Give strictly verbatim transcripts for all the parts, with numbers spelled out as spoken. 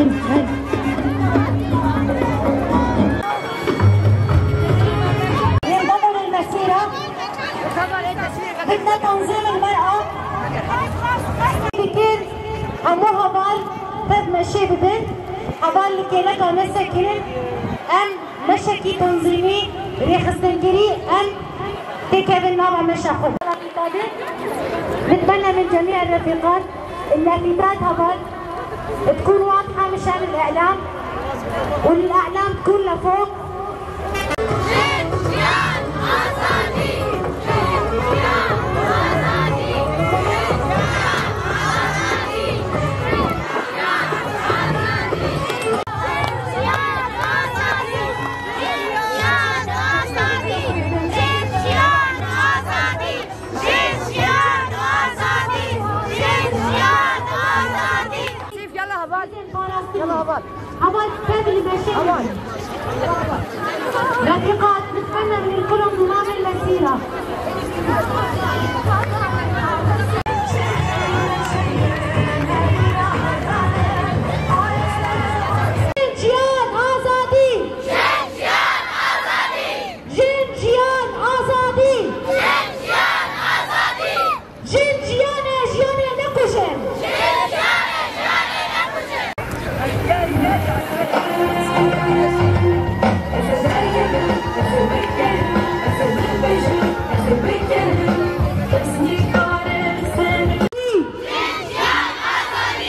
من بطل المسيرة، بدنا تنظيم المرأة. بكل همو هبال تد مشي ببن، هبال لكي لك مسكين، أم مشكي تنظيمي، ريخستنجري، أم تكبن نابع مشاخد. نتمنى من جميع الرفيقات اللافتات هبال تكون واضحة مشان الإعلام، والأعلام تكون لفوق. Jin jiyan azadî! Jin jiyan azadî! Jin jiyan azadî! Sîf, yala heval. Yala heval. Heval, tevlî beşe. Heval. رفيقات، نتمنى من الكل انضمام المسيرة. Jin jiyan azadî! Jin jiyan azadî! Jin jiyan azadî! Jin jiyan azadî! Jin jiyan e, jiyanê nekujin! Jin jiyan e, jiyanê nekujin! Jin jiyan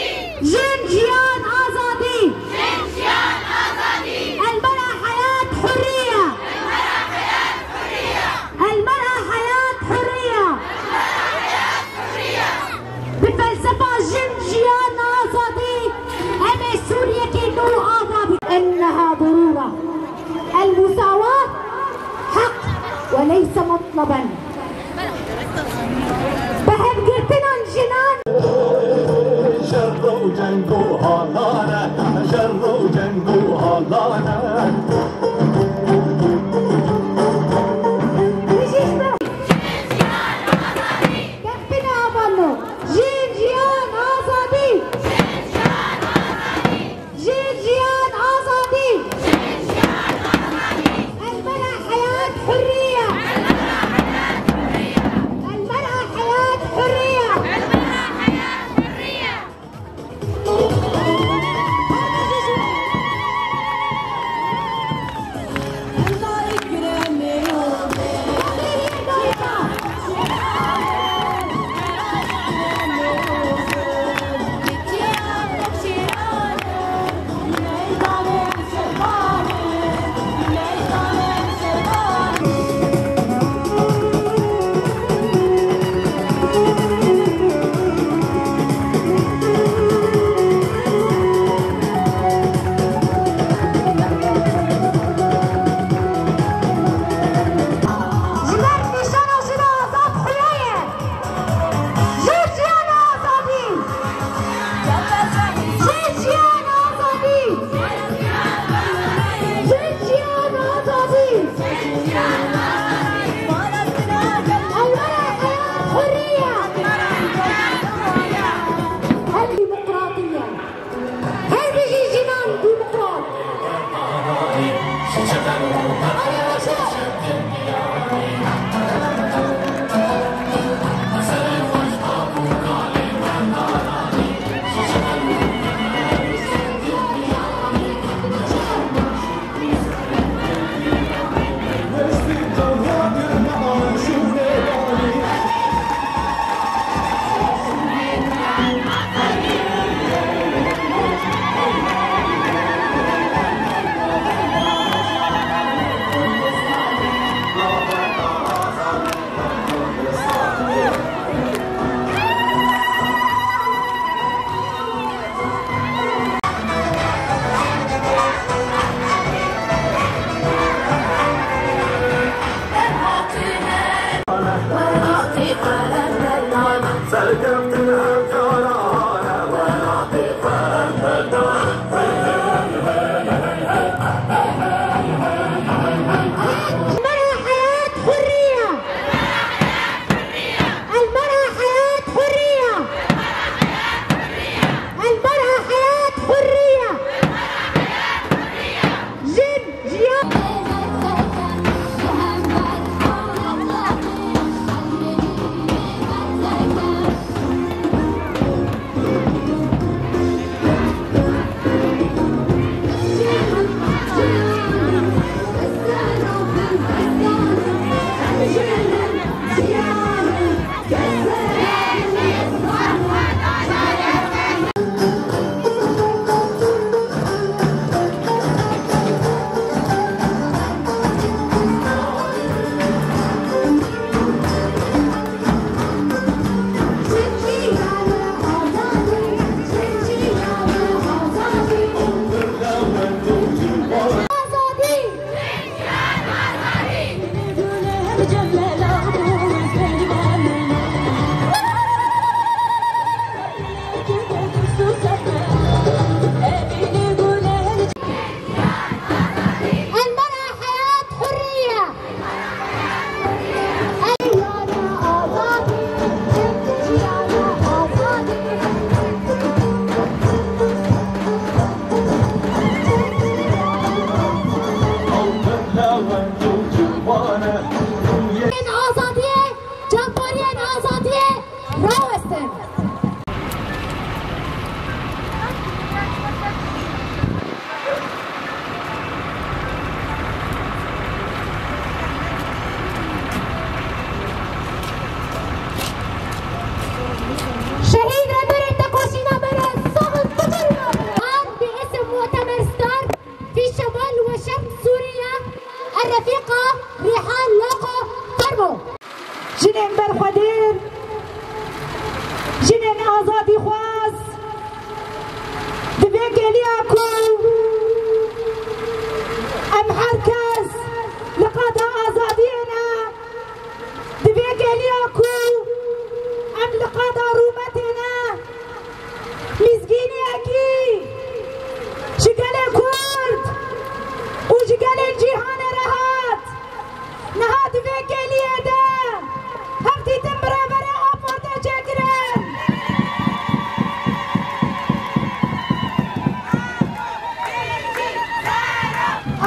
azadî! Jin jiyan azadî! Jin jiyan azadî! المرأة حياة حرية! المرأة حياة حرية! Bi felsefa jin jiyan azadî, em ê Sûriyekê nû ava bikin. إنها ضرورة. المساواة حق وليس مطلبا. Bi hevgirtina jinan. Şer û ceng û halane, şer û ceng û halane. Jin jiyan azadî! Jin jiyan azadî! Jin jiyan azadî! المرأة حياة حرية! المرأة حياة حرية! Ji ber nîşana jina azad xuya ye. Jin jiyan azadî! Jin jiyan azadî! Jin jiyan azadî! المرأة حياة حرية! الديمقراطية! Her bijî jinan demokrat! Geliya ku em her kes li qada azadiyê ne, di vê geliya ku em li qada rûmetê ne, mîzgîniyekî ji gelê Kurd û ji gelên cîhanê re hat. Niha di vê kêliyê de hevdîtin bi rêberê Apo tê çêkirin.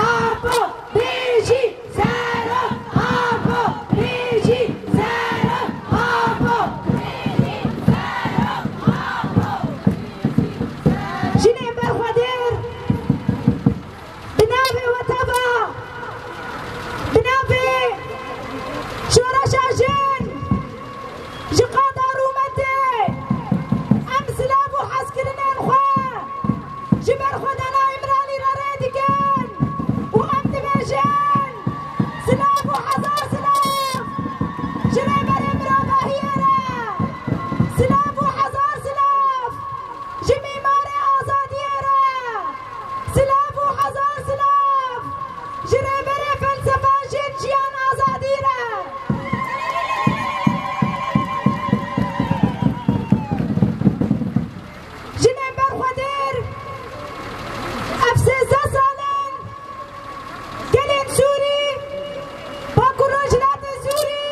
Apo, bijî Zero, Apo, bijî Zero, Apo. Jinên berxwedêr, bi navê we teva, bi navê Şoreşa Jin, ji qada rûmetê, em silav û hezkirinên xwe ji berxwedana Îmralî re rê dikin û em dibêjin, silav û hezar silav ji rêberê mirovahiyê re, silav û hezar silav ji mîmarê azadiyê re, silav û hezar silav ji rêberê felsefa Jin, Jiyan, Azadî re. Jinên berxwedêr, ev sêzdeh sal in gelên Sûrî, Bakur Rojhilatê Sûrî,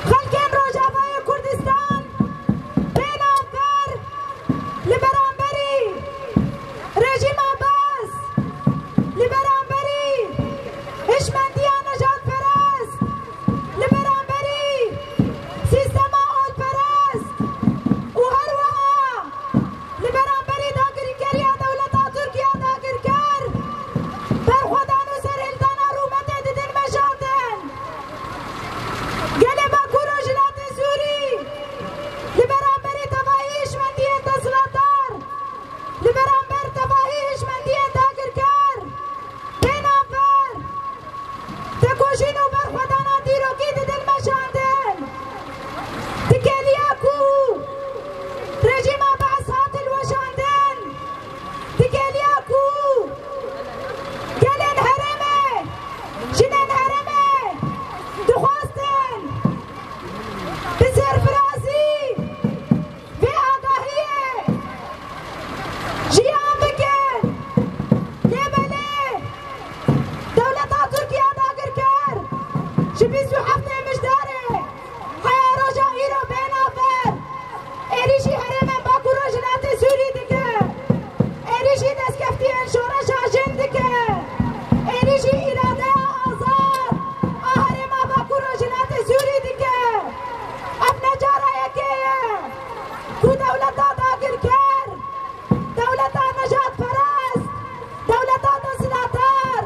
xelkên Rojavayê Kurdistan bê navber li beramberî rejîma Baas, li beramberî hişmendiya nejadperest, li beramberî sîstema olperest û her wiha li beramberî dagirkeriya dewleta Tirk ya dagirker, berxwedan û serhildana rûmetê didin meşandin. Gelê Bakur Rojhilatê Sûrî li beramberî tevahî hişmendiyên desthilatdar, li beramber tevahî hişmendiyên dagirker, bê navber, têkoşîn û berxwedana dîrokî didin meşandin. Di kêliya ku rejîma Baas hat hilweşandin, di kêliya ku gelên herêmê, jinên herêmê dixwestin bi serfirazî vê agahiyê jiyan bikin. Lê belê dewleta Tirk ya dagirker ji bîst û heftê Mijdarê heya roja îro bê navber êrîşî herêmên Bakur Rojhilatê Sûrî dike. Êrîşî destkeftiyên şoreşa jin dike. Êrîşî îradeya azad a herêma Bakur Rojhilatê Sûrî dike. Ev ne cara yekê ye ku dewleta dagirker, dewleta nejadperest, dewleta desthilatdar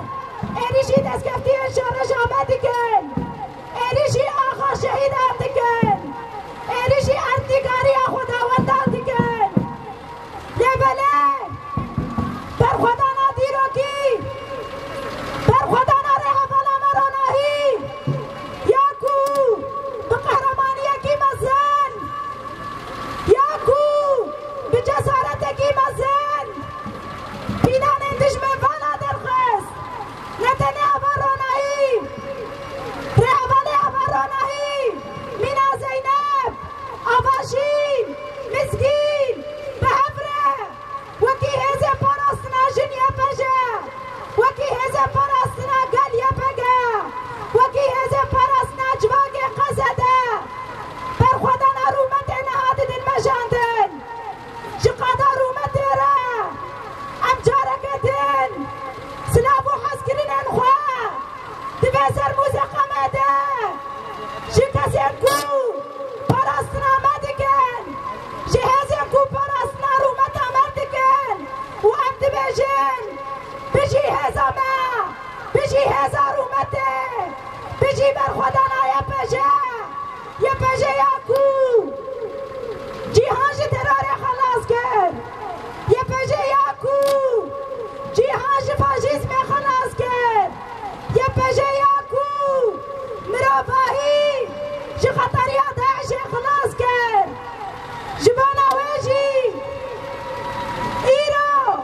êrîşî destkeftiyên şoreşa me dikin. Êrîşî axa şehîdan dikin. Êrîşî erdnîgariya xwedawendan dikin. Lê belê, berxwedana dîrokî, berxwedana rêhevala me Ronahî, ya ku bi qehremaniyekî mezin, ya ku bi cesaretekî mezin pîlanên dijmin vala derxist. Ne tenê heval Ronahî, rêhevalê heval Ronahî, Mîna Zeynep, Avajîn, Mizgîn, bi hev re wekî hêzên parastina jin Y P J, wekî hêzên parastina gel Y P G, wekî hêzên parastina civakê Q S D, berxwedana rûmetê niha didin meşandin. Ji qada rûmetê re em careke din silav û hezkirinên xwe di vê sermûzeqemê de ji kesên ku parastina me dikin, ji hêzên ku parastina rûmeta me dikin û em dibêjin, bijî hêza me, bijî hêza rûmetê, bijî berxwedana Y P J. Y P J ya ku cîhan ji terorê xelas kir. Y P J ya ku cîhan ji faşîzmê xelas kir. Y P J ya ku mirovahî ji xeteriya DAIŞê xilas kir. Ji bona wê jî îro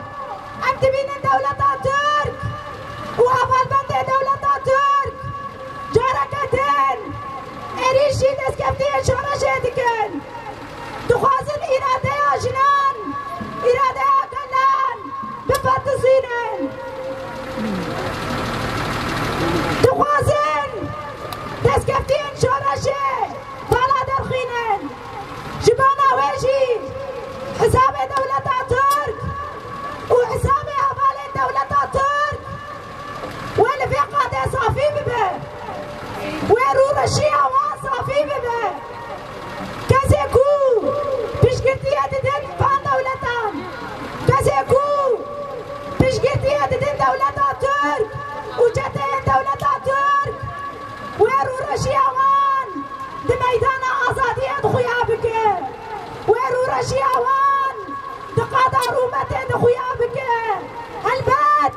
Destkeftiyên şoreşê bala derxînin. Ji bona wê jî hesabê dewleta Tirk û hesabê hevalên dewleta Tirk wê li vê qadê safî bibe. Wê rûreşiya wan safî bibe. Kesê ku piştgirtiyê didin van dewletan, kesê ku piştgirtiyê didin dewleta Tirk û çeteyên dewleta Tirk, wê rûreşiya wan di meydana azadiyê de xuya bike. Wê rûreşiya wan di qada rûmetê de xuya bike. Helbet,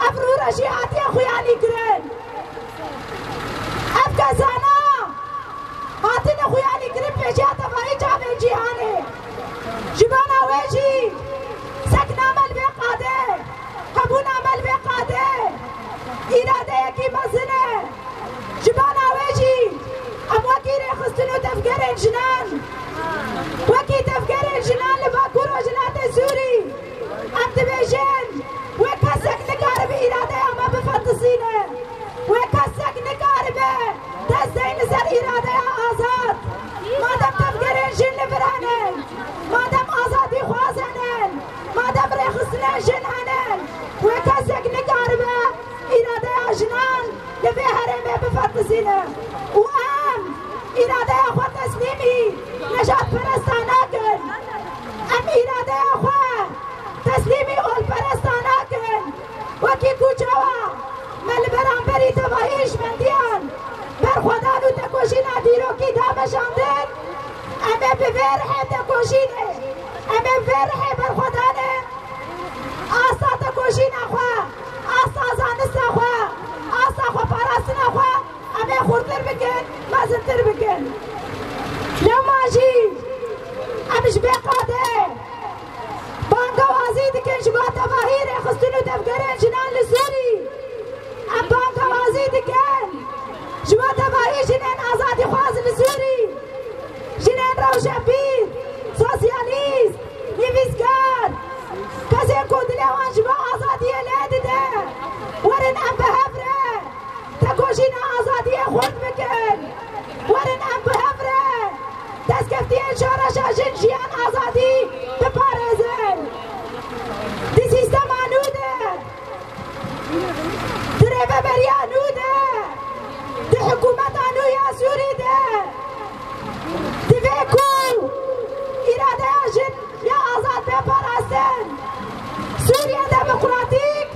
ev rûreşî hatiye xuyanîkirin. Ev kesana hatine xuyanîkirin pêşiya tevahî çavên cîhanê. Ji bona wê jî sekna me li vê qadê, hebûna me li vê qadê îradeyekî mezin e. Ji bona wê jî em wekî rêxistin û tevgerên jinan, wekî tevgerên jinan li Bakur Rojhilatê Sûrî, em dibêjin, wê kesek nikaribe îradeya me bifetisîne. Wê kesek nikaribe dest deyne ser îradeya azad. Madem tevgerên jin li vir hene, madem azadîxwaz hene, madem rêxistinên jin hene, wê kesek nikaribe îradeya jinan li vê herêmê bifetisîne. Û em îradeya xwe teslîmî nejadperestan nakin. Em îradeya xwe teslîmî olperestan nakin. Wekî ku çawa me li beramberî tevahî hişmendiyan berxwedan û tekoşîna dîrokî da meşandin, em ê bi vê rihê tekoşînê, em ê bi vê rihê berxwedanê asta tekoşîna xwe, asta zanista xwe, asta xweparastina xwe em ê xurtir bikin, mezintir bikin. Lewma jî em ji vê qadê bangewazî dikin ji bo tevahî rêxistin û tevgerên jinan li Sûrî. Em bangewazî dikin ji bo tevahî jinên azadîxwaz li Sûrî. Jinên rewşenbîr, sosyalîst, nivîskar, kesên ku dilê wan ji bo azadiyê lê dide, werin em bi hev re tekoşîna azadiyê xurt bikin. Werin em bi hev re destkeftiyên şoreşa jin, jiyan, azadî biparêzin. Di sîstema nû de, di rêveberiya nû de, di hikûmeta nû ya Sûrî de, divê ku îradeya jin ya azad bê parastin. Sûriya demokratîk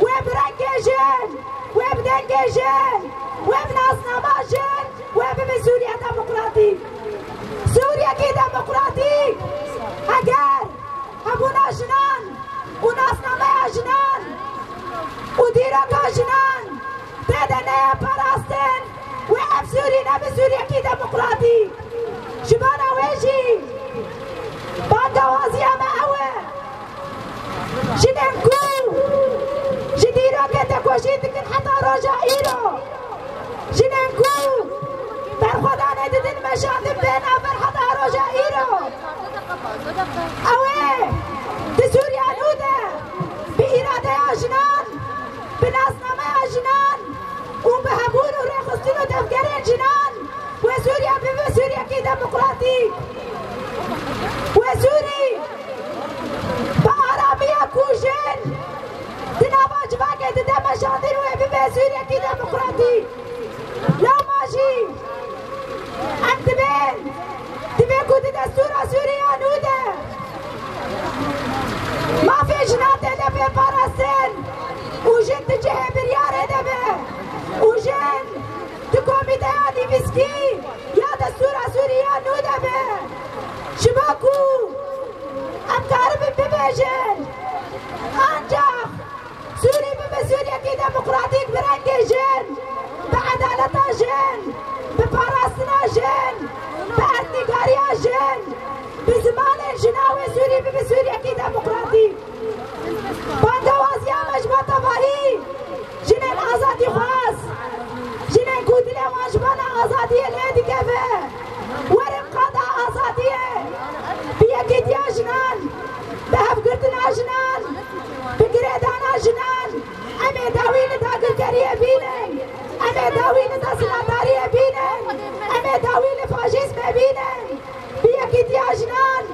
wê bi rengê jin, wê bi dengê jin, wê bi nasnama jin, wê bibe Sûriya demokratîk. Sûriyekî demokratîk, heger hebûna jinan û nasnameya jinan û dîroka jinan tê de neyê parastin, wê ev Sûrî nebe Sûriyekî demokratîk. Ji bona wê jî bangewaziya me ew e. Jinên ku ji dîrokê tekoşîn dikin heta roja îro, jinên ku berxwedanê didin meşandin bê navber heta roja îro, ew ê di Sûriya nû de bi îradeya jinan, bi nasnameya jinan û bi hebûn û rêxistin û tevgerên jinan wê Sûriya bibe Sûriyekî demokratîk. Wê Sûrî bi aramiya ku jin di nava civakê dide meşandin wê bibe Sûriyekî demokratîk. Lewma jî em dibên, divê ku di destûra Sûriya nû de mafê jinan tê de bê parastin û jin di cihê biryarê de be û jin di komîteya nivîskî ya destûra Sûriya nû de be. Ji bo ku em karibin bibêjin, ancax Sûrî bibe Sûriyekî demokratîk bi rengê jin, bi edaleta jin, bi parastina jin, bi erdnîgariya jin, bi zimanên jina wê Sûrî bibe Sûriyekî demokratîk. Bangewaziya me ji bo tevahî jinên azadîxwaz, jinên ku dilê wan ji bona azadiyê lê dikeve, werin qada azadiyê, bi yekîtiya jinan, bi hevgirtina jinan, bi girêdana jinan, em ê dawî li dagirkeriyê bînin, em ê dawî li desthilatdariyê Dawî li faşîzmê bînin, bi yekîtiya jinan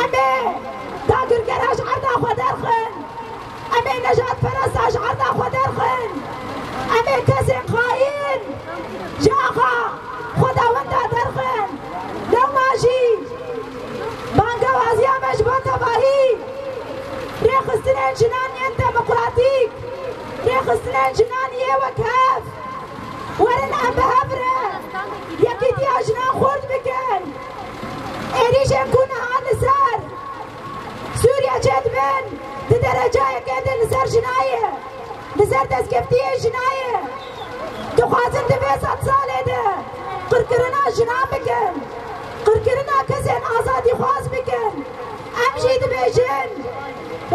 em ê dagirkera ji erda xwe derxin. Em ê nejadperesta ji erda xwe derxin. Em ê kesên xayîn ji axa xwedawenda derxin. Lewma jî bangewaziya me ji bo tevahî rêxistinên jinan yên demokratîk, rêxistinên jinan yê wekhev, werin em bi hev re yekîtiya jinan xurt bikin. Êrîşên ku niha li ser Sûriye çêdibin, di derecayekê de li ser jina ye, li ser destkeftiyê jina ye. Dixwazin di vê sed salê de qirkirina jinan bikin, qirkirina kesên azadîxwaz bikin. Em jî dibêjin,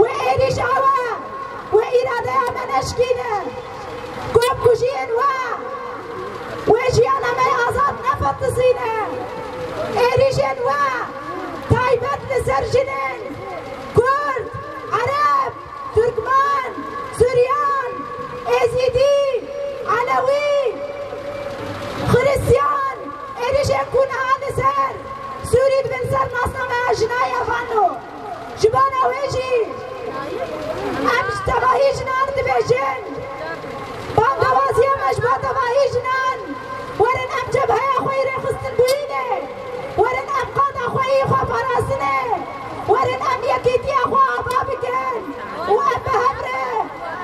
wê êrîşa we, wê îradeya me neşikîne. Komkujiyên we, wê jiyana me azad nefitisîne. Êrîşên we taybet li ser jinên Kurd, Ereb, Turkmen, Suryan, Êzîdî, Elewî, Xiristiyan, êrîşên ku niha li ser Sûrî dibin ser nasnameya jina ye vano. Ji bona wê jî em ji tevahî jinan dibêjin. Bangewaziya me ji bo tevahî jinan. Werin em cebheya xwe yî rêxistin bûyînê. Werin em qada xwe yî xwe parastinê. Werin em yekîtiya xwe ava bikin. Û em bi hev re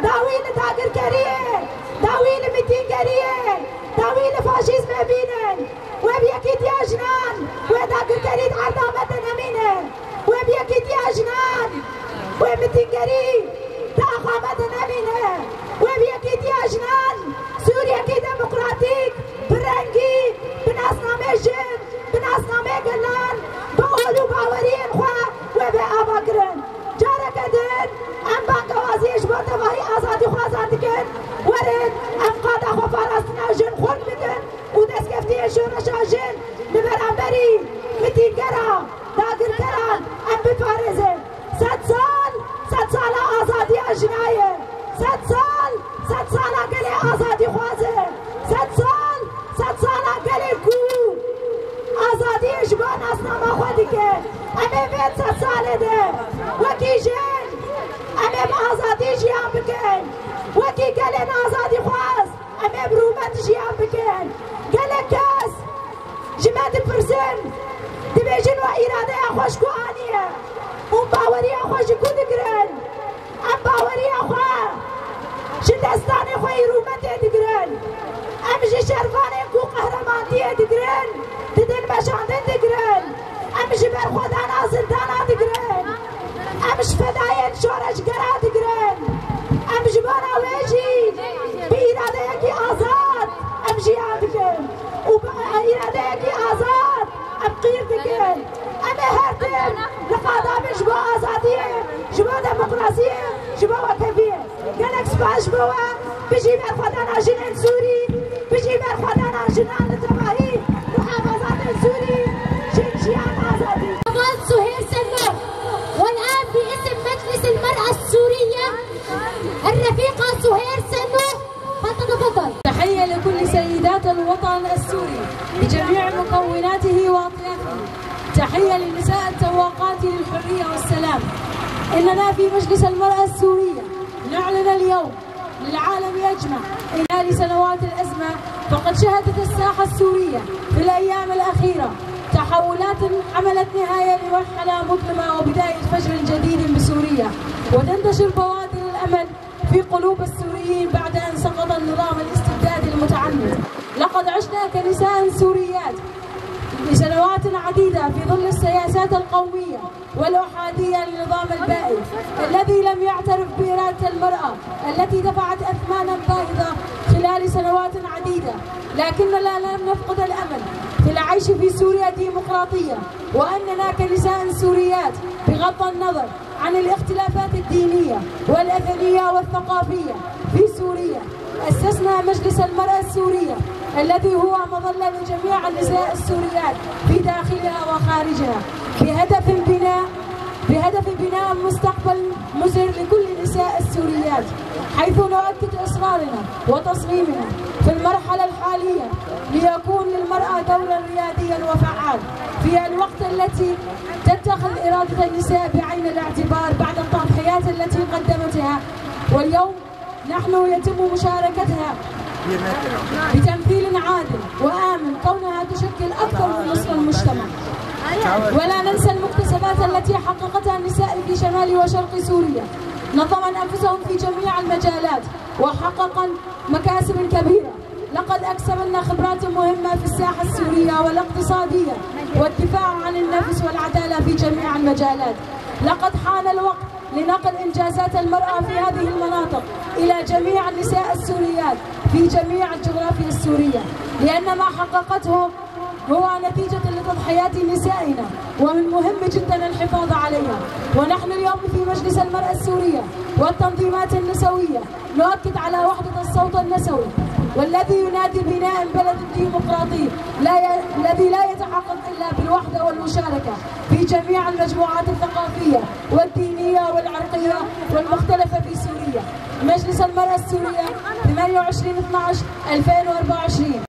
dawî li dagirkeriyê, dawî li mitîngeriyê, dawî li faşîzmê bînin. Wê bi yekîtiya jinan, wê dagirkerî di erda me de nemîne. Wê bi yekîtiya jinan, wê mitîngerî di axa me de nemîne. Wê bi yekîtiya jinan, Sûriyekî demokratîk, bi rengî, bi nasnamê jin, bi nasnamê gelan, bi ol û baweriyên xwe wê bê avakirin. Careke din em bangewaziyê ji bo tevahî azadîxwazan dikin. Werin em qada xweparastina jin xurt bikin û destkeftiyên şoreşa jin li beramberî mitîngera dagirkeran em biparêzin. Sed sal, sed sala azadiya jina ye. Sed sal, sed sala gelê azadîxwaz e. Sed sal, sed sala gelê ku azadiyê ji bo nasnama xwe dike. Em ê vê sed salê de wekî jin, em ê bi azadî jiyan bikin. Wekî gelên azadîxwaz, em ê bi rûmet jiyan bikin. Gelek kes ji me dipirsin, dibêjin we îradeya xwe ji ku aniye? Hûn baweriya xwe ji ku digirin? Em baweriya xwe ji destanê xwe yî rûmetê digirin. Em ji şervanên ku qehremaniyê digirin, didin meşandin digirin. Em ji berxwedana zindana digirin. Em ji fedayên şoreşgera digirin. Em ji bona wê jî bi îradeyekî azad em jiyan dikin. Û bi îradeyekî azad em qîr dikin. Em ê her tim li qada bin ji bo azadiyê, ji bo demokrasiyê, ji bo wekheviyê. Gelek spas ji bo we. Bijî berxwedana jinên Sûrî, bijî berxwedana jinan li tevahî muhafazatên Sûrî, jin, jiyan, azadî. Xebat Suhêr Seno, والآن باسم مجلس المرأة السورية الرفيقة سهير سنو، فلتتفضل. تحية لكل سيدات الوطن السوري بجميع مكوناته وأطيافه. تحية للنساء التواقات للحرية والسلام. إننا في مجلس المرأة السورية نعلن اليوم للعالم أجمع إن لسنوات الأزمة، فقد شهدت الساحة السورية في الأيام الأخيرة تحولات حملت نهاية لمرحلة مظلمة وبداية فجر جديد بسوريا، وتنتشر بوادر الأمل في قلوب السوريين بعد أن سقط النظام الاستبدادي المتعمد. لقد عشنا كنساء سوريات لسنوات عديدة في ظل السياسات القومية والأحادية للنظام البائد الذي لم يعترف بإرادة المرأة التي دفعت أثمانا باهظة خلال سنوات عديدة، لكننا لم نفقد الأمل في العيش في سوريا ديمقراطية، وأننا كنساء سوريات، بغض النظر عن الاختلافات الدينية والأثنية والثقافية في سوريا، أسسنا مجلس المرأة السورية الذي هو مظلة لجميع النساء السوريات في داخلها وخارجها، بهدف بناء، بهدف بناء مستقبل مزهر لكل النساء السوريات، حيث نؤكد إصرارنا وتصميمنا في المرحلة الحالية ليكون للمرأة دورا رياديا وفعال في الوقت التي تتخذ إرادة النساء بعين الاعتبار بعد التضحيات التي قدمتها. واليوم نحن يتم مشاركتها بتمثيل عادل وآمن، كونها تشكل أكثر من نصف المجتمع. ولا ننسى المكتسبات التي حققتها النساء في شمال وشرق سوريا. نظمن أنفسهم في جميع المجالات وحققن مكاسب كبيرة. لقد أكسبن خبرات مهمة في الساحة السورية والاقتصادية والدفاع عن النفس والعدالة في جميع المجالات. لقد حان الوقت لنقل إنجازات المرأة في هذه المناطق إلى جميع النساء السوريات في جميع الجغرافيا السورية، لأن ما حققته هو نتيجة لتضحيات نسائنا، ومن مهم جدا الحفاظ عليها. ونحن اليوم في مجلس المرأة السورية والتنظيمات النسوية نؤكد على وحدة الصوت النسوي، والذي ينادي بناء بلد ديمقراطي لا ي... الذي لا يتحقق إلا بالوحدة والمشاركة في جميع المجموعات الثقافية والدينية والعرقية والمختلفة في سوريا. مجلس المرأة السورية، ثمانية وعشرين اثناعش ألفين وأربعة وعشرين.